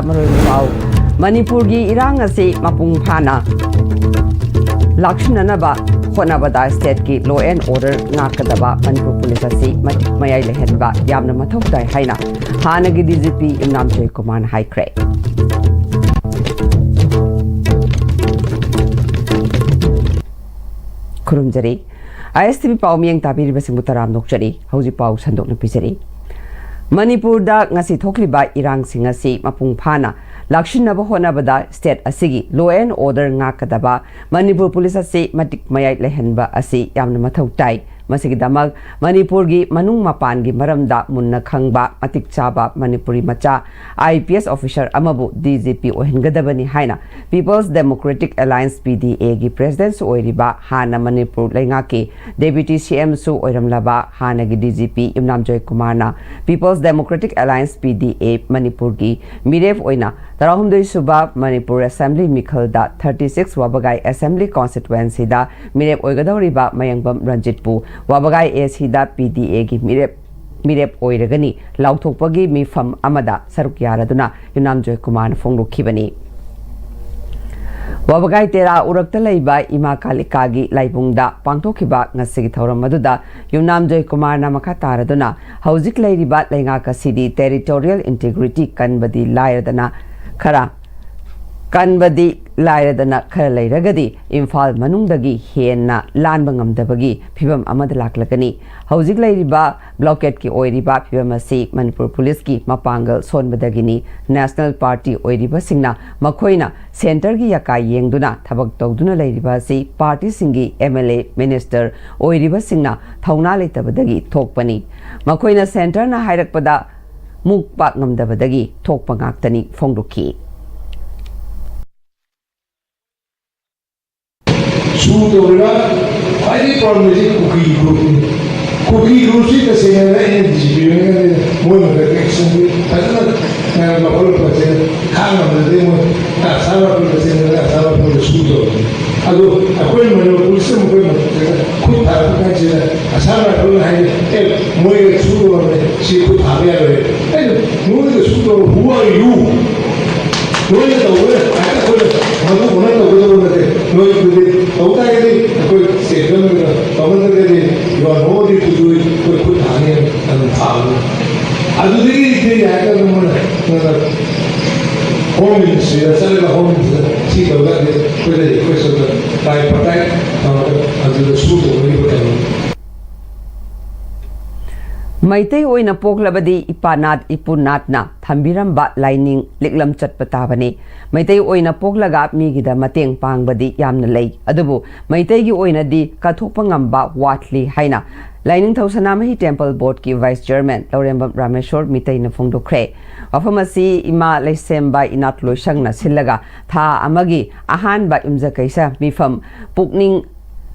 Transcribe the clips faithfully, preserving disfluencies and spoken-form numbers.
ꯃꯔꯨꯑꯣꯏꯕ ꯄꯥꯎ꯫ ꯃꯅꯤꯄꯨꯔꯒꯤ ꯏꯔꯥꯡ ꯑꯁꯤ ꯃꯄꯨꯡ ꯐꯥꯅ ꯂꯥꯛꯁꯤꯟꯅꯅꯕ ꯍꯣꯠꯅꯕꯗ stateꯀꯤ law and order ꯉꯥꯛꯀꯗꯕ ꯃꯅꯤꯄꯨꯔ police ꯑꯁꯤ ꯃꯇꯤꯛ ꯃꯌꯥꯏ ꯂꯩꯍꯟꯕ ꯌꯥꯝꯅ ꯃꯊꯧ ꯇꯥꯏ ꯍꯥꯏꯅ ꯍꯥꯟꯅꯒꯤ DGP ꯌꯨꯝꯅꯥꯝ ꯖꯣꯏꯀꯨꯃꯥꯔꯅ ꯍꯥꯏꯈ꯭ꯔꯦ꯫ ꯈꯨꯔꯨꯝꯖꯔꯤ꯫ ISTV ꯄꯥꯎ ꯃꯤꯌꯦꯡ ꯇꯥꯕꯤꯔꯤꯕꯁꯤꯡꯕꯨ ꯇꯔꯥꯝꯅ ꯑꯣꯛꯆꯔꯤ꯫ ꯍꯧꯖꯤꯛ ꯄꯥꯎ ꯁꯟꯗꯣꯛꯅ ꯄꯤꯖꯔꯤ꯫ ꯃꯅꯤꯄꯨꯔꯗ ꯉꯁꯤ ꯊꯣꯛꯂꯤꯕ ꯏꯔꯥꯡꯁꯤꯡ ꯑꯁꯤ ꯃꯄꯨꯡ ꯐꯥꯅ ꯂꯥꯛꯁꯤꯟꯅꯕ ꯍꯣꯠꯅꯕꯗ state ꯑꯁꯤꯒꯤ law and order ꯉꯥꯛꯀꯗꯕ ꯃꯅꯤꯄꯨꯔ police ꯑꯁꯤ ꯃꯇꯤꯛ ꯃꯌꯥꯏ ꯂꯩꯍꯟꯕ ꯑꯁꯤ ꯌꯥꯝꯅ ꯃꯊꯧ ꯇꯥꯏ꯫ ꯃꯁꯤꯒꯤꯗꯃꯛ ꯃꯅꯤꯄꯨꯔꯒꯤ ꯃꯅꯨꯡ ꯃꯄꯥꯟꯒꯤ ꯃꯔꯝꯗ ꯃꯨꯟꯅ ꯈꯪꯕ ꯃꯇꯤꯛ ꯆꯥꯕ ꯃꯅꯤꯄꯨꯔꯤ ꯃꯆꯥ IPS officer ꯑꯃꯕꯨ DGP ꯑꯣꯏꯍꯟꯒꯗꯕꯅꯤ ꯍꯥꯏꯅ People's Democratic Alliance, PDAꯒꯤ presidentꯁꯨ ꯑꯣꯏꯔꯤꯕ, ꯍꯥꯟꯅ ꯃꯅꯤꯄꯨꯔ ꯂꯩꯉꯥꯛꯀꯤ Deputy CMꯁꯨ ꯑꯣꯏꯔꯝꯂꯕ ꯍꯥꯟꯅꯒꯤ DGP ꯌꯨꯝꯅꯥꯝ ꯖꯣꯏꯀꯨꯃꯥꯔꯅ People's Democratic Alliance, PDA ꯃꯅꯤꯄꯨꯔꯒꯤ ꯃꯤꯔꯦꯞ ꯑꯣꯏꯅ ꯇꯔꯥꯍꯨꯝꯗꯣꯏ ꯁꯨꯕ ꯃꯅꯤꯄꯨꯔ Assembly ꯃꯤꯈꯜꯗ thirty six ꯋꯥꯕꯒꯥꯏ Assembly Constituencyꯗ ꯃꯤꯔꯦꯞ ꯑꯣꯏꯒꯗꯧꯔꯤꯕ ꯃꯌꯥꯡꯕꯝ ꯔꯟꯖꯤꯠꯄꯨ ꯋꯥꯕꯒꯥꯏ ACꯗ PDAꯒꯤ ꯃꯤꯔꯦꯞ ꯃꯤꯔꯦꯞ ꯑꯣꯏꯔꯒꯅꯤ ꯂꯥꯎꯊꯣꯛꯄꯒꯤ ꯃꯤꯐꯝ ꯑꯃꯗ ꯁꯔꯨꯛ ꯌꯥꯔꯗꯨꯅ ꯌꯨꯝꯅꯥꯝ ꯖꯣꯏꯀꯨꯃꯥꯔꯅ ꯐꯣꯡꯗꯣꯛꯈꯤꯕꯅꯤ꯫ ꯋꯥꯕꯒꯥꯏ ꯇꯦꯔꯥ ꯎꯔꯛꯇ ꯂꯩꯕ ꯏꯃꯥ ꯀꯥꯂꯤꯀꯥꯒꯤ ꯂꯥꯏꯕꯨꯡꯗ ꯄꯥꯡꯊꯣꯛꯈꯤꯕ ꯉꯁꯤꯒꯤ ꯊꯧꯔꯝ ꯑꯗꯨꯗ ꯌꯨꯝꯅꯥꯝ ꯖꯣꯏꯀꯨꯃꯥꯔꯅ ꯃꯈꯥ ꯇꯥꯔꯗꯨꯅ ꯍꯧꯖꯤꯛ ꯂꯩꯔꯤꯕ ꯂꯩꯉꯥꯛ ꯑꯁꯤꯗꯤ territorial integrity ꯀꯟꯕꯗꯤ ꯂꯥꯏꯔꯗꯅ ꯈꯔ ꯀꯟꯕꯗꯤ ꯂꯥꯏꯔꯗꯅ ꯈꯔ ꯂꯩꯔꯒꯗꯤ ꯏꯝꯐꯥꯜ ꯃꯅꯨꯡꯗꯒꯤ ꯍꯦꯟꯅ ꯂꯥꯟꯕ ꯉꯝꯗꯕꯒꯤ ꯐꯤꯕꯝ ꯑꯃꯗ ꯂꯥꯛꯂꯒꯅꯤ꯫ ꯍꯧꯖꯤꯛ ꯂꯩꯔꯤꯕ blockade ꯑꯣꯏꯔꯤꯕ ꯐꯤꯕꯝ ꯑꯁꯤ ꯃꯅꯤꯄꯨꯔ policeꯀꯤ ꯃꯄꯥꯡꯒꯜ ꯁꯣꯟꯕꯗꯒꯤꯅꯤ꯫ National party ꯑꯣꯏꯔꯤꯕꯁꯤꯡꯅ ꯃꯈꯣꯏꯅ centreꯒꯤ ꯌꯥꯀꯥ ꯌꯦꯡꯗꯨꯅ ꯊꯕꯛ ꯇꯧꯗꯨꯅ ꯂꯩꯔꯤꯕ ꯑꯁꯤ partyꯁꯤꯡꯒꯤ MLA, minister ꯑꯣꯏꯔꯤꯕꯁꯤꯡꯅ ꯊꯧꯅꯥ ꯂꯩꯇꯕꯗꯒꯤ ꯊꯣꯛꯄꯅꯤ꯫ ꯃꯈꯣꯏꯅ centreꯅ ꯍꯥꯏꯔꯛꯄꯗ ꯃꯨꯛꯄ ꯉꯝꯗꯕꯗꯒꯤ ꯊꯣꯛꯄ ꯉꯥꯛꯇꯅꯤ ꯐꯣꯡꯗꯣꯛꯈꯤ꯫ ꯁꯨ ꯇꯧꯔꯤꯕ ꯈ꯭ꯋꯥꯏꯗꯒꯤ ꯄꯥꯝꯅꯩꯁꯤ ꯀꯨꯀꯤ groupꯅꯤ꯫ ꯀꯨꯀꯤ groupꯁꯤ ꯇꯁꯦꯡꯅ ꯑꯩꯅ DGP ꯑꯣꯏꯔꯤꯉꯩꯗ ꯃꯣꯏ ꯃꯈꯩ actionꯗꯤ ꯐꯖꯅ ꯂꯧꯈꯠꯂꯛꯄꯁꯦ ꯈꯥꯡꯉꯝꯗꯗꯤ ꯃꯣꯏ ꯑꯁꯥꯝ ꯔꯥꯏꯐꯜꯗ ꯆꯦꯟꯗꯅ ꯑꯁꯥꯝ ꯔꯥꯏꯐꯜꯗ ꯁꯨ ꯇꯧꯔꯤꯅꯤ꯫ ꯑꯗꯣ ꯑꯩꯈꯣꯏ ꯃꯅꯤꯄꯨꯔ policeꯅ ꯃꯈꯣꯏ ꯃꯊꯛꯇ ꯈꯨꯠ ꯊꯥꯔꯛꯄ ꯀꯥꯟꯁꯤꯗ ꯑꯁꯥꯝ ꯔꯥꯏꯐꯜꯅ ꯍꯥꯏꯔꯤ, "ꯑꯦ, ꯃꯣꯏꯒ ꯁꯨ ꯇꯧꯔꯝꯃꯦ, ꯁꯤ ꯈꯨꯠ ꯊꯥꯕ ꯌꯥꯔꯣꯏ"꯫ ꯑꯩꯅ, "ꯅꯣꯏꯒ ꯁꯨ ꯇꯧꯔ who are you?" ꯅꯣꯏꯅ ꯇꯧꯕ ꯉꯥꯛꯇ ꯑꯩꯈꯣꯏꯅ ꯃꯗꯨ ꯐꯖꯅ ꯇꯧꯒꯗꯕ ꯅꯠꯇꯦ꯫ ꯅꯣꯏ ꯈꯨꯗꯤꯡ ꯇꯧ ꯇꯥꯔꯒꯗꯤ ꯑꯩꯈꯣꯏ state ꯒꯃꯦꯟꯅ ꯇꯧꯍꯟꯗ꯭ꯔꯒꯗꯤ you are nobody to do it, ꯑꯩꯈꯣꯏ ꯈꯨꯠ ꯊꯥꯅꯤ ꯍꯥꯏꯅ ꯑꯗꯨꯝ ꯊꯥꯕꯅꯤ꯫ ꯑꯗꯨꯗꯒꯤ ꯏꯊꯤꯜ ꯍꯥꯏꯔꯒ ꯅꯉꯣꯟꯗ ꯍꯣꯝ ꯃꯤꯅꯤꯁꯇ꯭ꯔꯤꯗ ꯆꯠꯂꯒ ꯍꯣꯝ ꯃꯤꯅꯤꯁꯇ꯭ꯔꯤꯗ ꯁꯤ ꯇꯧꯔꯒꯗꯤ ꯑꯩꯈꯣꯏꯗ ꯔꯤꯀ꯭ꯋꯦꯁ ꯇꯧꯗꯅ ꯇꯥꯏ ꯄꯇꯥꯏ ꯇꯧꯔꯒ ꯑꯗꯨꯗ ꯁꯨ ꯇꯧꯅꯔꯤꯕ ꯀꯩꯅꯣ꯫ ꯃꯩꯇꯩ ꯑꯣꯏꯅ ꯄꯣꯛꯂꯕꯗꯤ ꯏꯄꯥꯅꯥꯠ ꯏꯄꯨꯅꯥꯠꯅ ꯊꯝꯕꯤꯔꯝꯕ ꯂꯥꯏꯅꯤꯡ ꯂꯤꯛꯂꯝ ꯆꯠꯄ ꯇꯥꯕꯅꯤ꯫ ꯃꯩꯇꯩ ꯑꯣꯏꯅ ꯄꯣꯛꯂꯒ ꯃꯤꯒꯤꯗ ꯃꯇꯦꯡ ꯄꯥꯡꯕꯗꯤ ꯌꯥꯝꯅ ꯂꯩ, ꯑꯗꯨꯕꯨ ꯃꯩꯇꯩꯒꯤ ꯑꯣꯏꯅꯗꯤ ꯀꯠꯊꯣꯛꯄ ꯉꯝꯕ ꯋꯥꯠꯂꯤ ꯍꯥꯏꯅ ꯂꯥꯏꯅꯤꯡꯊꯧ ꯁꯅꯥꯃꯍꯤ ꯇꯦꯝꯄꯜ ꯕꯣꯔꯗꯀꯤ ꯚꯥꯏꯁ ꯆꯤꯌꯔꯃꯦꯟ ꯂꯧꯔꯦꯝꯕꯝ ꯔꯥꯃꯦꯁꯣꯔ ꯃꯤꯇꯩꯅ ꯐꯣꯡꯗꯣꯛꯈ꯭ꯔꯦ꯫ ꯋꯥꯐꯝ ꯑꯁꯤ ꯏꯃꯥ ꯂꯩꯁꯦꯝꯕ ꯏꯅꯥꯠ ꯂꯣꯏꯁꯪꯅ ꯁꯤꯜꯂꯒ ꯊꯥ ꯑꯃꯒꯤ ꯑꯍꯥꯟꯕ ꯌꯨꯝꯖꯀꯩꯁ ꯃꯤꯐꯝ ꯄꯨꯛꯅꯤꯡ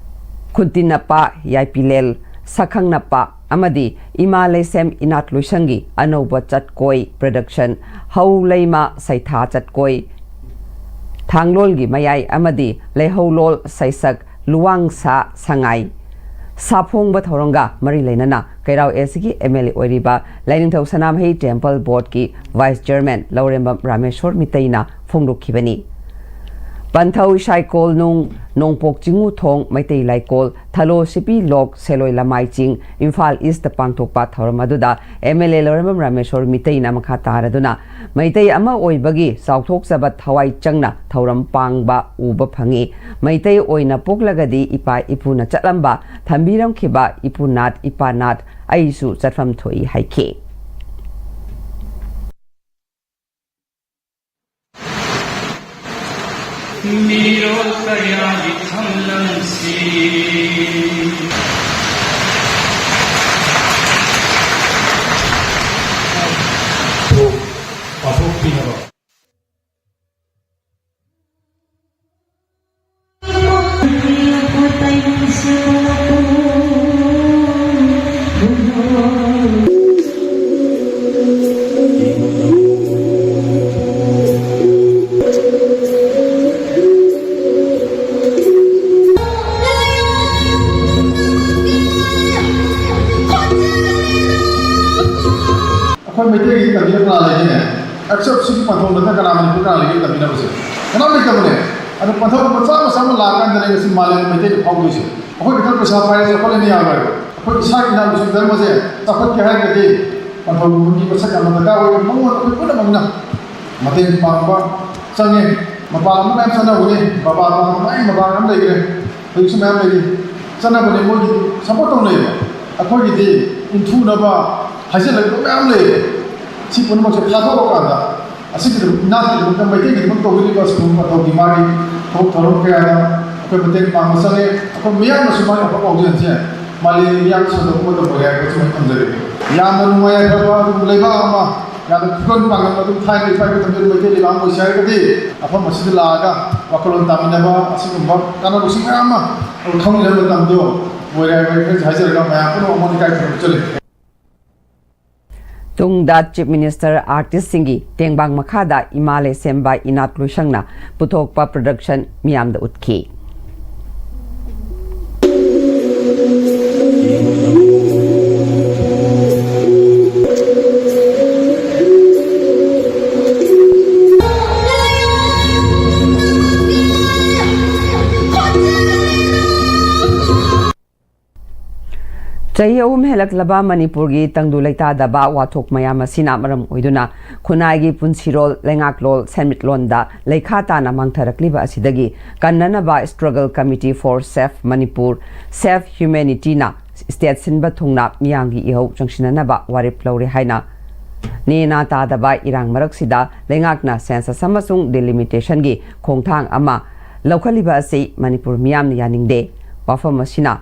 ꯈꯨꯟꯇꯤꯟꯅꯄ ꯌꯥꯏꯄꯤꯂꯦꯜ ꯁꯛꯈꯪꯅꯄ ꯑꯃꯗꯤ ꯏꯃꯥ ꯂꯩꯁꯦꯝ ꯏꯅꯥꯠ ꯂꯣꯏꯁꯪꯒꯤ ꯑꯅꯧꯕ ꯆꯠꯀꯣꯏ ꯄ꯭ꯔꯗꯛꯁꯟ ꯍꯧ ꯂꯩꯃ ꯁꯩꯊꯥ ꯆꯠꯀꯣꯏ ꯊꯥꯡꯂꯣꯜꯒꯤ ꯃꯌꯥꯏ ꯑꯃꯗꯤ ꯂꯩꯍꯧꯂꯣꯜ ꯁꯩꯁꯛ ꯂꯨꯋꯥꯡꯁꯥ ꯁꯉꯥꯏ ꯁꯥꯐꯣꯡꯕ ꯊꯧꯔꯝꯒ ꯃꯔꯤ ꯂꯩꯅꯅ ꯀꯩꯔꯥꯎ ꯑꯦꯁꯤꯒꯤ ꯑꯦꯝ ꯑꯦꯜ ꯑꯦ ꯑꯣꯏꯔꯤꯕ ꯂꯥꯏꯅꯤꯡꯊꯧ ꯁꯅꯥꯃꯍꯤ ꯇꯦꯝꯄꯜ ꯕꯣꯔꯗꯀꯤ ꯚꯥꯏꯁ ꯆꯤꯌꯔꯃꯦꯟ ꯂꯧꯔꯦꯝꯕꯝ ꯔꯥꯃꯦꯁꯣꯔ ꯃꯤꯇꯩꯅ ꯐꯣꯡꯗꯣꯛꯈꯤꯕꯅꯤ꯫ ꯄꯟꯊꯧ ꯏꯁꯥꯏꯀꯣꯜ ꯅꯨꯡ ꯅꯣꯡꯄꯣꯛ ꯆꯤꯡꯉꯨ ꯊꯣꯡ ꯃꯩꯇꯩ ꯂꯥꯏꯀꯣꯜ ꯊꯂꯣ ꯁꯤꯄꯤ ꯂꯣꯛ ꯁꯦꯂꯣꯏ ꯂꯃꯥꯏ ꯆꯤꯡ ꯏꯝꯐꯥꯜ ꯏꯁꯇ ꯄꯥꯡꯊꯣꯛꯄ ꯊꯧꯔꯝ ꯑꯗꯨꯗ ꯑꯦꯝ ꯑꯦꯜ ꯑꯦ ꯂꯧꯔꯦꯝꯕꯝ ꯔꯥꯃꯦꯁꯣꯔ ꯃꯤꯇꯩꯅ ꯃꯈꯥ ꯇꯥꯔꯗꯨꯅ ꯃꯩꯇꯩ ꯑꯃ ꯑꯣꯏꯕꯒꯤ ꯆꯥꯎꯊꯣꯛꯆꯕ ꯊꯋꯥꯏ ꯆꯪꯅ ꯊꯧꯔꯝ ꯄꯥꯡꯕ ꯎꯕ ꯐꯪꯏ꯫ ꯃꯩꯇꯩ ꯑꯣꯏꯅ ꯄꯣꯛꯂꯒꯗꯤ ꯏꯄꯥ ꯏꯄꯨꯅ ꯆꯠꯂꯝꯕ ꯊꯝꯕꯤꯔꯝꯈꯤꯕ ꯏꯄꯨꯅꯥꯠ ꯏꯄꯥꯅꯥꯠ ꯑꯩꯁꯨ ꯆꯠꯐꯝ ꯊꯣꯛꯏ ꯍꯥꯏꯈꯤ꯫ ꯃꯤꯔꯣꯜ ꯀꯌꯥꯒꯤ ꯐꯝꯂꯝꯁꯤ ꯄꯥꯊꯣꯛꯄꯤꯅꯕ꯫ ꯑꯩꯈꯣꯏ ꯃꯩꯇꯩꯒꯤ ꯀꯕꯤ ꯑꯃ ꯂꯩꯅꯦ꯫ ꯑꯦꯛꯁꯦꯞ ꯁꯤꯒꯤ ꯄꯟꯊꯧ ꯅꯠꯇꯅ ꯀꯅꯥ ꯃꯅꯤꯄꯨꯔ ꯀꯅꯥ ꯂꯩꯒꯦ ꯇꯝꯕꯤꯅꯕꯁꯦ? ꯀꯅꯥꯝ ꯂꯩꯇꯕꯅꯦ꯫ ꯑꯗꯣ ꯄꯟꯊꯧ ꯃꯆꯥ ꯃꯆꯥ ꯑꯃ ꯂꯥꯛꯑꯀꯥꯟꯗꯅꯦ ꯉꯁꯤ ꯃꯥꯂꯦꯝ ꯃꯩꯇꯩꯅ ꯐꯥꯎꯗꯣꯏꯁꯦ꯫ ꯑꯩꯈꯣꯏ ꯈꯤꯇꯪ ꯄꯩꯁꯥ ꯄꯥꯏꯔꯁꯨ ꯑꯩꯈꯣꯏꯅ ꯌꯥꯔꯣꯏꯕ꯫ ꯑꯩꯈꯣꯏ ꯏꯁꯥꯒꯤ ꯏꯅꯥꯠ ꯂꯨꯆꯤꯡ ꯙꯔꯃꯁꯦ ꯆꯥꯎꯈꯠꯀꯦ ꯍꯥꯏꯔꯒꯗꯤ ꯄꯟꯊꯧ ꯃꯤ ꯃꯁꯛ ꯌꯥꯝꯅ ꯗꯔꯀꯥꯔ ꯑꯣꯏ꯫ ꯃꯉꯣꯟꯗ ꯑꯩꯈꯣꯏ ꯄꯨꯝꯅꯃꯛꯅ ꯃꯇꯦꯡ ꯄꯥꯡꯕ ꯆꯪꯉꯦ꯫ ꯃꯄꯥꯟ ꯂꯝꯗ ꯃꯌꯥꯝ ꯆꯠꯅꯕꯅꯤ, ꯕꯕꯥ ꯃꯃꯥ ꯃꯥꯏ ꯃꯕꯥ ꯃꯌꯥꯝ ꯂꯩꯈ꯭ꯔꯦ꯫ ꯍꯧꯖꯤꯛꯁꯨ ꯃꯌꯥꯝ ꯂꯩꯔꯤ꯫ ꯆꯠꯅꯕꯅꯤ, ꯃꯣꯏꯒꯤ ꯁꯞꯄꯣꯔꯠ ꯇꯧꯅꯩꯌꯦꯕ꯫ ꯑꯩꯈꯣꯏꯒꯤꯗꯤ ꯏꯟꯊꯨꯅꯕ ꯍꯥꯏꯖꯤꯜꯂꯛꯄ ꯃꯌꯥꯝ ꯂꯩꯌꯦ꯫ ꯁꯤ ꯄꯨꯝꯅꯃꯛꯁꯦ ꯊꯥꯗꯣꯛꯑꯀꯥꯟꯗ ꯑꯁꯤꯒꯤꯗꯃꯛ, ꯏꯅꯥꯠꯀꯤꯗꯃꯛꯇ, ꯃꯩꯇꯩꯒꯤꯗꯃꯛ ꯇꯧꯕꯤꯔꯤꯕ ꯁꯤꯒꯨꯝꯕ ꯃꯇꯧꯒꯤ ꯃꯥꯒꯤ ꯊꯕꯛ ꯊꯧꯔꯝ ꯀꯌꯥꯗ ꯑꯩꯈꯣꯏ ꯃꯇꯦꯡ ꯄꯥꯡꯕ ꯆꯪꯉꯦ꯫ ꯑꯩꯈꯣꯏ ꯃꯤꯌꯥꯝꯅꯁꯨ ꯃꯥꯒꯤ ꯑꯐꯕ ꯄꯥꯎꯖꯦꯜꯁꯦ ꯃꯥꯂꯦꯝꯒꯤ ꯃꯤꯌꯥꯝ ꯁꯟꯗꯣꯛꯄ ꯃꯇꯝ ꯑꯣꯏꯔꯦ ꯍꯥꯏꯕꯁꯤ ꯑꯩ ꯊꯝꯖꯒꯦ꯫ ꯌꯥꯝꯅ ꯅꯨꯡꯉꯥꯏ ꯌꯥꯏꯐꯕ ꯑꯗꯨꯒꯨꯝꯕ ꯂꯩꯕꯥꯛ ꯑꯃ, ꯌꯥꯝꯅ ꯈꯨꯗꯣꯜ ꯄꯥꯡꯒꯟꯕ ꯑꯗꯨꯝ ꯊꯥꯏꯅ ꯏꯄꯥ ꯏꯄꯨ ꯊꯝꯕꯤꯔꯝꯕ ꯃꯩꯇꯩ ꯂꯩꯕꯥꯛ ꯑꯃ ꯑꯣꯏꯁꯦ ꯍꯥꯏꯔꯒꯗꯤ ꯃꯐꯝ ꯑꯁꯤꯗ ꯂꯥꯛꯑꯒ ꯋꯥꯈꯜꯂꯣꯟ ꯇꯥꯃꯤꯟꯅꯕ, ꯑꯁꯤꯒꯨꯝꯕ ꯀꯥꯟꯅꯕꯁꯤꯡ ꯃꯌꯥꯝ ꯑꯃ ꯈꯪꯃꯤꯟꯅꯕ ꯃꯇꯝꯗꯣ ꯑꯣꯏꯔꯦ ꯍꯥꯏꯕ ꯑꯩ ꯍꯥꯏꯖꯔꯒ ꯃꯌꯥꯝ ꯄꯨꯝꯅꯃꯛ ꯑꯃꯣꯟ ꯏꯀꯥꯏ ꯈꯨꯝꯅꯕ ꯆꯠꯂꯤ꯫ ꯇꯨꯡꯗ Chief Minister artistꯁꯤꯡꯒꯤ ꯇꯦꯡꯕꯥꯡ ꯃꯈꯥꯗ ꯏꯃꯥ ꯂꯩꯁꯦꯝꯕ ꯏꯅꯥꯠ ꯂꯣꯏꯁꯪꯅ ꯄꯨꯊꯣꯛꯄ production ꯃꯤꯌꯥꯝꯗ ꯎꯠꯈꯤ꯫ ꯆꯍꯤ ꯑꯍꯨꯝ ꯍꯦꯜꯂꯛꯂꯕ ꯃꯅꯤꯄꯨꯔꯒꯤ ꯇꯪꯗꯨ ꯂꯩꯇꯥꯗꯕ ꯋꯥꯊꯣꯛ ꯃꯌꯥꯝ ꯑꯁꯤꯅ ꯃꯔꯝ ꯑꯣꯏꯗꯨꯅ ꯈꯨꯟꯅꯥꯏꯒꯤ ꯄꯨꯟꯁꯤꯔꯣꯜ, ꯂꯩꯉꯥꯛꯂꯣꯜ, ꯁꯦꯟꯃꯤꯠꯂꯣꯟꯗ ꯂꯩꯈꯥ ꯇꯥꯅ ꯃꯥꯡꯊꯔꯛꯂꯤꯕ ꯑꯁꯤꯗꯒꯤ ꯀꯟꯅꯅꯕ Struggle Committee for Save Manipur, Save Humanityꯅ state ꯁꯤꯟꯕ ꯊꯨꯡꯅ ꯃꯤꯌꯥꯝꯒꯤ ꯏꯍꯧ ꯆꯪꯁꯤꯟꯅꯅꯕ ꯋꯥꯔꯦꯞ ꯂꯧꯔꯦ ꯍꯥꯏꯅ ꯅꯦꯅꯥ ꯇꯥꯗꯕ ꯏꯔꯥꯡ ꯃꯔꯛꯁꯤꯗ ꯂꯩꯉꯥꯛꯅ census ꯑꯃꯁꯨꯡ delimitationꯒꯤ ꯈꯣꯡꯊꯥꯡ ꯑꯃ ꯂꯧꯈꯠꯂꯤꯕ ꯑꯁꯤ ꯃꯅꯤꯄꯨꯔ ꯃꯤꯌꯥꯝꯅ ꯌꯥꯅꯤꯡꯗꯦ꯫ ꯋꯥꯐꯝ ꯑꯁꯤꯅ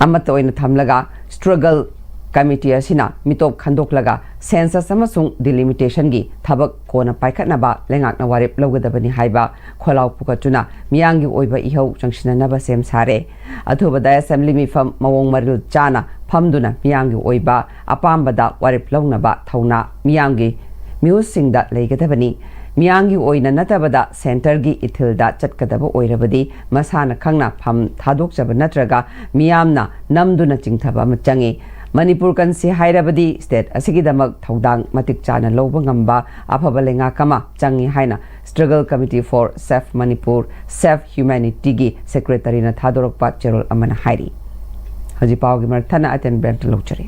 ꯑꯃꯠꯇ ꯑꯣꯏꯅ ꯊꯝꯂꯒ Struggle Committee ꯑꯁꯤꯅ ꯃꯤꯇꯣꯞ ꯈꯟꯗꯣꯛꯂꯒ census ꯑꯃꯁꯨꯡ delimitationꯒꯤ ꯊꯕꯛ ꯀꯣꯟꯅ ꯄꯥꯏꯈꯠꯅꯕ ꯂꯩꯉꯥꯛꯅ ꯋꯥꯔꯦꯞ ꯂꯧꯒꯗꯕꯅꯤ ꯍꯥꯏꯕ ꯈꯣꯜꯂꯥꯎ ꯄꯨꯈꯠꯇꯨꯅ ꯃꯤꯌꯥꯝꯒꯤ ꯑꯣꯏꯕ ꯏꯍꯧ ꯆꯪꯁꯤꯟꯅꯅꯕ ꯁꯦꯝ ꯁꯥꯔꯦ꯫ ꯑꯊꯨꯕꯗ assembly ꯃꯤꯐꯝ ꯃꯑꯣꯡ ꯃꯔꯤꯜ ꯆꯥꯅ ꯐꯝꯗꯨꯅ ꯃꯤꯌꯥꯝꯒꯤ ꯑꯣꯏꯕ ꯑꯄꯥꯝꯕꯗ ꯋꯥꯔꯦꯞ ꯂꯧꯅꯕ ꯊꯧꯅꯥ ꯃꯤꯌꯥꯝꯒꯤ ꯃꯤꯍꯨꯠꯁꯤꯡꯗ ꯂꯩꯒꯗꯕꯅꯤ꯫ ꯃꯤꯌꯥꯝꯒꯤ ꯑꯣꯏꯅ ꯅꯠꯇꯕꯗ centreꯒꯤ ꯏꯊꯤꯜꯗ ꯆꯠꯀꯗꯕ ꯑꯣꯏꯔꯕꯗꯤ ꯃꯁꯥꯅ ꯈꯪꯅ ꯐꯝ ꯊꯥꯗꯣꯛꯆꯕ ꯅꯠꯇ꯭ꯔꯒ ꯃꯤꯌꯥꯝꯅ ꯅꯝꯗꯨꯅ ꯆꯤꯡꯊꯕ ꯑꯃ ꯆꯪꯏ꯫ ꯃꯅꯤꯄꯨꯔ ꯀꯟꯁꯤ ꯍꯥꯏꯔꯕꯗꯤ state ꯑꯁꯤꯒꯤꯗꯃꯛ ꯊꯧꯗꯥꯡ ꯃꯇꯤꯛ ꯆꯥꯅ ꯂꯧꯕ ꯉꯝꯕ ꯑꯐꯕ ꯂꯩꯉꯥꯛ ꯑꯃ ꯆꯪꯏ ꯍꯥꯏꯅ Struggle Committee for Save Manipur, Save Humanityꯒꯤ secretaryꯅ ꯊꯥꯗꯣꯔꯛꯄ ꯆꯦꯔꯣꯜ ꯑꯃꯅ ꯍꯥꯏꯔꯤ꯫ ꯍꯧꯖꯤꯛ ꯄꯥꯎꯒꯤ ꯃꯔꯛ ꯊꯠꯅ ꯑꯇꯦꯟꯕ ꯑꯃꯇ ꯂꯧꯖꯔꯤ꯫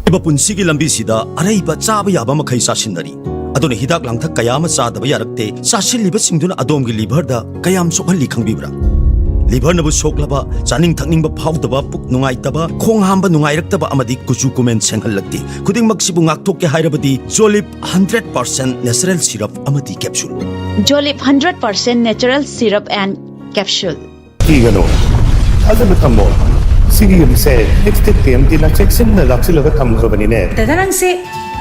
ꯂꯩꯕ ꯄꯨꯟꯁꯤꯒꯤ ꯂꯝꯕꯤꯁꯤꯗ ꯑꯔꯩꯕ ꯆꯥꯕ ꯌꯥꯕ ꯃꯈꯩ ꯆꯥꯁꯤꯟꯅꯔꯤ꯫ ꯑꯗꯨꯅ ꯍꯤꯗꯥꯛ ꯂꯥꯡꯊꯛ ꯀꯌꯥ ꯑꯃ ꯆꯥꯗꯕ ꯌꯥꯔꯛꯇꯦ꯫ ꯆꯥꯁꯤꯜꯂꯤꯕꯁꯤꯡꯗꯨꯅ ꯑꯗꯣꯝꯒꯤ liverꯗ ꯀꯌꯥꯝ ꯁꯣꯛꯍꯜꯂꯤ ꯈꯪꯕꯤꯕ꯭ꯔꯥ? Liverꯅꯕꯨ ꯁꯣꯛꯂꯕ, ꯆꯥꯅꯤꯡ ꯊꯛꯅꯤꯡꯕ ꯐꯥꯎꯗꯕ, ꯄꯨꯛ ꯅꯨꯡꯉꯥꯏꯇꯕ, ꯈꯣꯡ ꯍꯥꯝꯕ ꯅꯨꯡꯉꯥꯏꯔꯛꯇꯕ ꯑꯃꯗꯤ ꯀꯨꯆꯨ ꯀꯨꯃꯦꯟ ꯁꯦꯡꯍꯜꯂꯛꯇꯦ꯫ ꯈꯨꯗꯤꯡꯃꯛꯁꯤꯕꯨ ꯉꯥꯛꯊꯣꯛꯀꯦ ꯍꯥꯏꯔꯕꯗꯤ Jolib hundred percent natural syrup ꯑꯃꯗꯤ capsule꯫ Jolib hundred percent natural syrup and capsule꯫ ꯀꯤꯒꯅꯨ, ꯊꯥꯖꯕ ꯊꯝꯃꯣ꯫ ꯁꯤꯒꯤ ꯌꯨꯝꯁꯦ Extech TMTꯅ ꯆꯦꯛꯁꯤꯟꯅ ꯂꯥꯛꯁꯤꯜꯂꯒ ꯊꯝꯈ꯭ꯔꯕꯅꯤꯅꯦ꯫ ꯗꯗꯥ, ꯅꯪꯁꯦ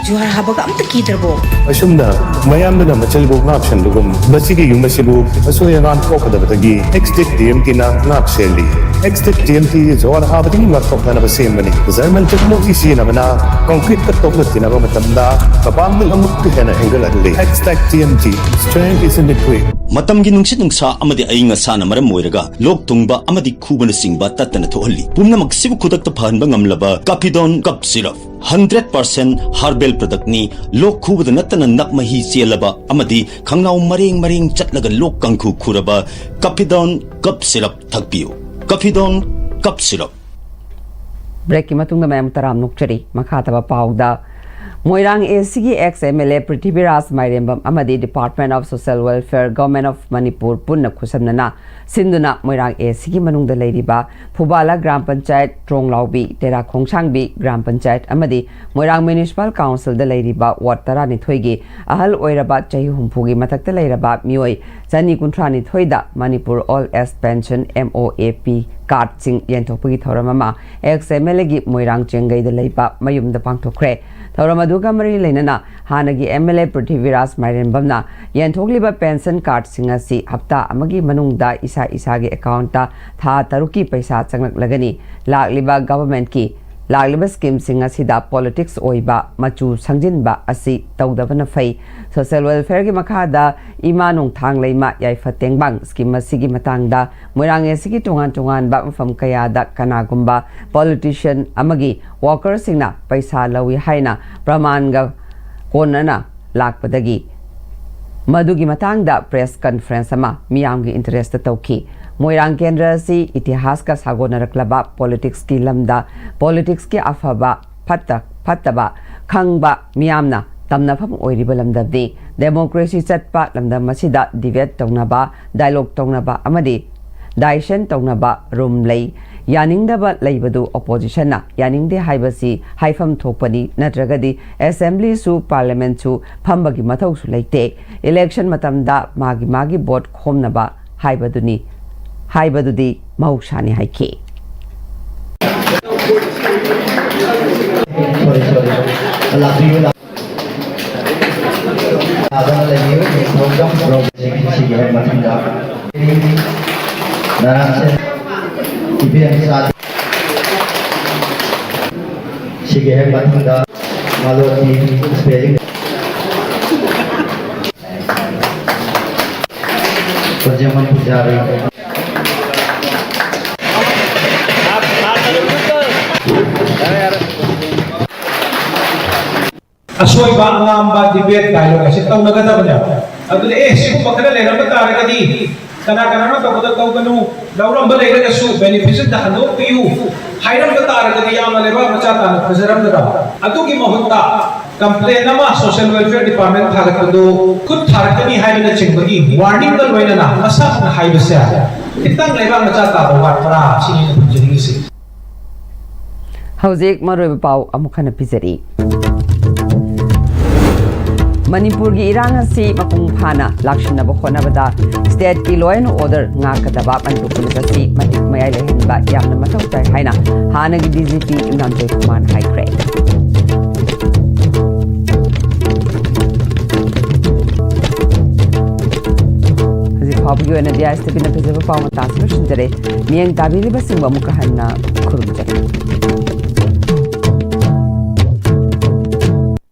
ꯖꯨꯍꯥꯔ ꯍꯥꯕꯒ ꯑꯝꯇ ꯀꯤꯗ꯭ꯔꯕꯣ? ꯑꯁꯨꯝꯅ ꯃꯌꯥꯝꯗꯨꯅ ꯃꯆꯜꯕꯨ ꯉꯥꯛ ꯁꯦꯟꯕꯒꯨꯝ, ꯃꯁꯤꯒꯤ ꯌꯨꯝ ꯑꯁꯤꯕꯨ ꯑꯁꯣꯏ ꯑꯉꯥꯝ ꯊꯣꯛꯀꯗꯕꯗꯒꯤ Extech TMTꯅ ꯉꯥꯛ ꯁꯦꯜꯂꯤ꯫ Extech TMT ꯖꯨꯍꯥꯔ ꯍꯥꯕꯗꯒꯤ ꯉꯥꯛꯊꯣꯛꯅꯅꯕ ꯁꯦꯝꯕꯅꯤ꯫ German technology ꯁꯤꯖꯤꯟꯅꯕꯅ concreteꯀ ꯇꯣꯛꯂꯛꯇꯅꯕ ꯃꯇꯝꯗ ꯃꯄꯥꯡꯒꯜ ꯑꯃꯨꯛꯀ ꯍꯦꯟꯅ ꯍꯦꯟꯒꯠꯍꯜꯂꯤ꯫ Extech TMT, strength is in the grit꯫ ꯃꯇꯝꯒꯤ ꯅꯨꯡꯁꯤꯠ ꯅꯨꯡꯁꯥ ꯑꯃꯗꯤ ꯑꯏꯪ ꯑꯁꯥꯅ ꯃꯔꯝ ꯑꯣꯏꯔꯒ ꯂꯣꯛ ꯊꯨꯡꯕ ꯑꯃꯗꯤ ꯈꯨꯕꯅꯆꯤꯡꯕ ꯇꯠꯇꯅ ꯊꯣꯛꯍꯜꯂꯤ꯫ ꯄꯨꯝꯅꯃꯛꯁꯤꯕꯨ ꯈꯨꯗꯛꯇ ꯐꯍꯟꯕ ꯉꯝꯂꯕ Capidone Cough Syrup, hundred percent herbal productꯅꯤ꯫ ꯂꯣꯛ ꯈꯨꯕꯗ ꯅꯠꯇꯅ ꯅꯞ ꯃꯍꯤ ꯆꯦꯜꯂꯕ ꯑꯃꯗꯤ ꯈꯪꯅꯥꯎ ꯃꯔꯦꯡ ꯃꯔꯦꯡ ꯆꯠꯂꯒ ꯂꯣꯛ ꯀꯥꯡꯈꯨ ꯈꯨꯔꯕ Capidone Cough Syrup ꯊꯛꯄꯤꯌꯨ꯫ Capidone Cough Syrup꯫ Breakꯀꯤ ꯃꯇꯨꯡꯗ ꯃꯌꯥꯝ ꯇꯔꯥꯝ ꯅꯣꯛꯆꯔꯤ꯫ ꯃꯈꯥ ꯇꯥꯕ ꯄꯥꯎꯗ, ꯃꯣꯏꯔꯥꯡ ACꯒꯤ ex MLA ꯄ꯭ꯔꯤꯊꯤꯕꯤꯔꯥꯖ ꯃꯥꯏꯔꯦꯝꯕꯝ ꯑꯃꯗꯤ Department of Social Welfare, Government of Manipur ꯄꯨꯟꯅ ꯈꯨꯠꯁꯝꯅꯅ ꯁꯤꯟꯗꯨꯅ ꯃꯣꯏꯔꯥꯡ ACꯒꯤ ꯃꯅꯨꯡꯗ ꯂꯩꯔꯤꯕ ꯐꯨꯕꯥꯂꯥ ꯒ꯭ꯔꯥꯝ ꯄꯟꯆꯥꯌꯠ, ꯇ꯭ꯔꯣꯡꯂꯥꯎꯕꯤ, ꯇꯦꯔꯥ ꯈꯣꯡꯁꯥꯡꯕꯤ ꯒ꯭ꯔꯥꯝ ꯄꯟꯆꯥꯌꯠ ꯑꯃꯗꯤ ꯃꯣꯏꯔꯥꯡ Municipal Councilꯗ ꯂꯩꯔꯤꯕ ward ꯇꯔꯥꯅꯤꯊꯣꯏꯒꯤ ꯑꯍꯜ ꯑꯣꯏꯔꯕ ꯆꯍꯤ ꯍꯨꯝꯐꯨꯒꯤ ꯃꯊꯛꯇ ꯂꯩꯔꯕ ꯃꯤꯑꯣꯏ ꯆꯅꯤ ꯀꯨꯟꯊ꯭ꯔꯥꯅꯤꯊꯣꯏꯗ Manipur Old Age Pension, MOAP, cardꯁꯤꯡ ꯌꯦꯟꯊꯣꯛꯄꯒꯤ ꯊꯧꯔꯝ ꯑꯃ ex MLAꯒꯤ ꯃꯣꯏꯔꯥꯡ ꯆꯦꯡꯒꯩꯗ ꯂꯩꯕ ꯃꯌꯨꯝꯗ ꯄꯥꯡꯊꯣꯛꯈ꯭ꯔꯦ꯫ ꯊꯧꯔꯝ ꯑꯗꯨꯒ ꯃꯔꯤ ꯂꯩꯅꯅ ꯍꯥꯟꯅꯒꯤ MLA ꯄ꯭ꯔꯤꯊꯤꯕꯤꯔꯥꯖ ꯃꯥꯏꯔꯦꯝꯕꯝꯅ ꯌꯦꯟꯊꯣꯛꯂꯤꯕ pension cardꯁꯤꯡ ꯑꯁꯤ ꯍꯞꯇꯥ ꯑꯃꯒꯤ ꯃꯅꯨꯡꯗ ꯏꯁꯥ ꯏꯁꯥꯒꯤ accountꯇ ꯊꯥ ꯇꯔꯨꯛꯀꯤ ꯄꯩꯁꯥ ꯆꯪꯂꯛꯂꯒꯅꯤ꯫ ꯂꯥꯛꯂꯤꯕ governmentꯀꯤ ꯂꯥꯛꯂꯤꯕ ꯁ꯭ꯀꯤꯝꯁꯤꯡ ꯑꯁꯤꯗ ꯄꯣꯂꯤꯇꯤꯛꯁ ꯑꯣꯏꯕ ꯃꯆꯨ ꯁꯪꯖꯤꯟꯕ ꯑꯁꯤ ꯇꯧꯗꯕꯅ ꯐꯩ꯫ ꯁꯣꯁꯤꯌꯦꯜ ꯋꯦꯜꯐꯤꯌꯔꯒꯤ ꯃꯈꯥꯗ ꯏꯃꯥ ꯅꯣꯡꯊꯥꯡ ꯂꯩꯃ ꯌꯥꯏꯐ ꯇꯦꯡꯕꯥꯡ ꯁ꯭ꯀꯤꯝ ꯑꯁꯤꯒꯤ ꯃꯇꯥꯡꯗ ꯃꯣꯏꯔꯥꯡ ꯑꯦꯁꯤꯒꯤ ꯇꯣꯉꯥꯟ ꯇꯣꯉꯥꯟꯕ ꯃꯐꯝ ꯀꯌꯥꯗ ꯀꯅꯥꯒꯨꯝꯕ ꯄꯣꯂꯤꯇꯤꯁꯤꯌꯟ ꯑꯃꯒꯤ ꯋꯥꯀꯔꯁꯤꯡꯅ ꯄꯩꯁꯥ ꯂꯧꯏ ꯍꯥꯏꯅ ꯄ꯭ꯔꯃꯥꯟꯒ ꯀꯣꯟꯅꯅ ꯂꯥꯛꯄꯗꯒꯤ ꯃꯗꯨꯒꯤ ꯃꯇꯥꯡꯗ ꯄ꯭ꯔꯦꯁ ꯀꯟꯐꯔꯦꯟꯁ ꯑꯃ ꯃꯤꯌꯥꯝꯒꯤ ꯏꯟꯇꯔꯦꯁꯇ ꯇꯧꯈꯤ꯫ ꯃꯣꯏꯔꯥꯡ ꯀꯦꯟꯗ꯭ꯔ ꯑꯁꯤ ꯏꯇꯤꯍꯥꯁꯀ ꯁꯥꯒꯣꯟꯅꯔꯛꯂꯕ ꯄꯣꯂꯤꯇꯤꯛꯁꯀꯤ ꯂꯝꯗ ꯄꯣꯂꯤꯇꯤꯛꯁꯀꯤ ꯑꯐꯕ ꯐꯠꯇ ꯐꯠꯇꯕ ꯈꯪꯕ ꯃꯤꯌꯥꯝꯅ ꯇꯝꯅꯐꯝ ꯑꯣꯏꯔꯤꯕ ꯂꯝꯗꯝꯅꯤ꯫ ꯗꯦꯃꯣꯀ꯭ꯔꯦꯁꯤ ꯆꯠꯄ ꯂꯝꯗꯝ ꯑꯁꯤꯗ ꯗꯤꯕꯦꯠ ꯇꯧꯅꯕ, ꯗꯥꯏꯂꯣꯒ ꯇꯧꯅꯕ ꯑꯃꯗꯤ ꯗꯥꯏꯁꯟ ꯇꯧꯅꯕ ꯔꯨꯝ ꯂꯩ꯫ ꯌꯥꯅꯤꯡꯗꯕ ꯂꯩꯕꯗꯨ ꯑꯣꯄꯣꯖꯤꯁꯟꯅ ꯌꯥꯅꯤꯡꯗꯦ ꯍꯥꯏꯕꯁꯤ ꯍꯥꯏꯐꯝ ꯊꯣꯛꯄꯅꯤ, ꯅꯠꯇ꯭ꯔꯒꯗꯤ ꯑꯦꯁꯦꯝꯕ꯭ꯂꯤꯁꯨ ꯄꯥꯔꯂꯤꯌꯥꯃꯦꯟꯠꯁꯨ ꯐꯝꯕꯒꯤ ꯃꯊꯧꯁꯨ ꯂꯩꯇꯦ꯫ ꯏꯂꯦꯛꯁꯟ ꯃꯇꯝꯗ ꯃꯥꯒꯤ ꯃꯥꯒꯤ ꯚꯣꯠ ꯈꯣꯝꯅꯕ ꯍꯥꯏꯕꯗꯨꯅꯤ, ꯍꯥꯏꯕꯗꯨꯗꯤ ꯃꯍꯧꯁꯥꯅꯤ ꯍꯥꯏꯈꯤ꯫ ꯁꯣꯔꯤ, ꯁꯣꯔꯤ꯫ ꯂꯥꯛꯄꯤꯌꯨ, ꯂꯥꯛ-, ꯂꯥꯛꯄꯤꯌꯨ꯫ ꯁꯤꯒꯤ ꯍꯦꯛ ꯃꯊꯪꯗ ꯅꯥꯔꯥꯁꯦ ꯏꯕꯦꯝꯆꯥ꯫ ꯁꯤꯒꯤ ꯍꯦꯛ ꯃꯊꯪꯗ ꯃꯥꯂꯣꯇꯤ ꯁ꯭ꯄꯦꯂꯤꯡ꯫ ꯀꯣꯟꯖꯦꯝꯕꯝ ꯄꯨꯖꯥꯔꯤ꯫ ꯑꯁꯣꯏꯕ ꯑꯉꯥꯝꯕ ꯗꯤꯕꯦꯠ ꯗꯥꯏꯂꯣꯒ ꯑꯁꯤ ꯇꯧꯅꯒꯗꯕꯅꯦꯕ꯫ ꯑꯗꯨꯅ ꯑꯦ, ꯁꯤꯒꯨꯝꯕ ꯈꯔ ꯂꯩꯔꯝꯕ ꯇꯥꯔꯒꯗꯤ, ꯀꯅꯥ ꯀꯅꯥꯅꯣ ꯇꯧꯕꯗ ꯇꯧꯒꯅꯨ, ꯂꯧꯔꯝꯕ ꯂꯩꯔꯒꯁꯨ ꯕꯦꯅꯤꯐꯤꯠꯁꯤꯗ ꯍꯟꯗꯣꯛꯄꯤꯌꯨ ꯍꯥꯏꯔꯝꯕ ꯇꯥꯔꯒꯗꯤ ꯌꯥꯝꯅ ꯂꯩꯕꯥꯛ ꯃꯆꯥ ꯇꯥꯅ ꯐꯖꯔꯝꯒꯗꯕ꯫ ꯑꯗꯨꯒꯤ ꯃꯍꯨꯠꯇ ꯀꯝꯄ꯭ꯂꯦꯟ ꯑꯃ ꯁꯣꯁꯤꯌꯦꯜ ꯋꯦꯜꯐꯤꯌꯔ ꯗꯤꯄꯥꯔꯠꯃꯦꯟ ꯊꯥꯒꯠꯄꯗꯨ ꯈꯨꯠ ꯊꯥꯔꯛꯀꯅꯤ ꯍꯥꯏꯕꯅꯆꯤꯡꯕꯒꯤ ꯋꯥꯔꯅꯤꯡꯒ ꯂꯣꯏꯅꯅ ꯃꯁꯛꯅ ꯍꯥꯏꯕꯁꯦ ꯈꯤꯇꯪ ꯂꯩꯕꯥꯛ ꯃꯆꯥ ꯇꯥꯕ ꯋꯥꯠꯄ꯭ꯔꯥ ꯁꯤꯅꯤ ꯑꯩꯅ ꯊꯝꯖꯅꯤꯡꯉꯤꯁꯤ꯫ ꯍꯧꯖꯤꯛ ꯃꯔꯨꯑꯣꯏꯕ ꯄꯥꯎ ꯑꯃꯨꯛ ꯍꯟꯅ ꯄꯤꯖꯔꯤ꯫ ꯃꯅꯤꯄꯨꯔꯒꯤ ꯏꯔꯥꯡ ꯑꯁꯤ ꯃꯄꯨꯡ ꯐꯥꯅ ꯂꯥꯛꯁꯤꯟꯅꯕ ꯍꯣꯠꯅꯕꯗ ꯁ꯭ꯇꯦꯠꯀꯤ law and order ꯉꯥꯛꯀꯗꯕ ꯃꯅꯤꯄꯨꯔ ꯄꯨꯂꯤꯁ ꯑꯁꯤ ꯃꯍꯤꯛ ꯃꯌꯥꯏ ꯂꯩꯍꯟꯕ ꯌꯥꯝꯅ ꯃꯊꯧ ꯇꯥꯏ ꯍꯥꯏꯅ ꯍꯥꯟꯅꯒꯤ ꯗꯤ ꯖꯤ ꯄꯤ ꯏꯝꯔꯥꯟ ꯖꯣꯏꯀꯨꯃꯥꯔꯅ ꯍꯥꯏꯈ꯭ꯔꯦ꯫ ꯍꯧꯖꯤꯛ ꯐꯥꯎꯕꯒꯤ ꯑꯣꯏꯅꯗꯤ ꯑꯥꯏ ꯑꯦꯁ ꯇꯤ ꯚꯤꯅ ꯐꯖꯕ ꯄꯥꯎ ꯃꯇꯥꯡꯁꯤ ꯂꯣꯏꯁꯤꯟꯖꯔꯦ꯫ ꯃꯤꯠꯌꯦꯡ ꯇꯥꯕꯤꯔꯤꯕꯁꯤꯡꯕꯨ ꯑꯃꯨꯛꯀ ꯍꯟꯅ ꯈꯨꯔꯨꯝꯖꯔꯤ꯫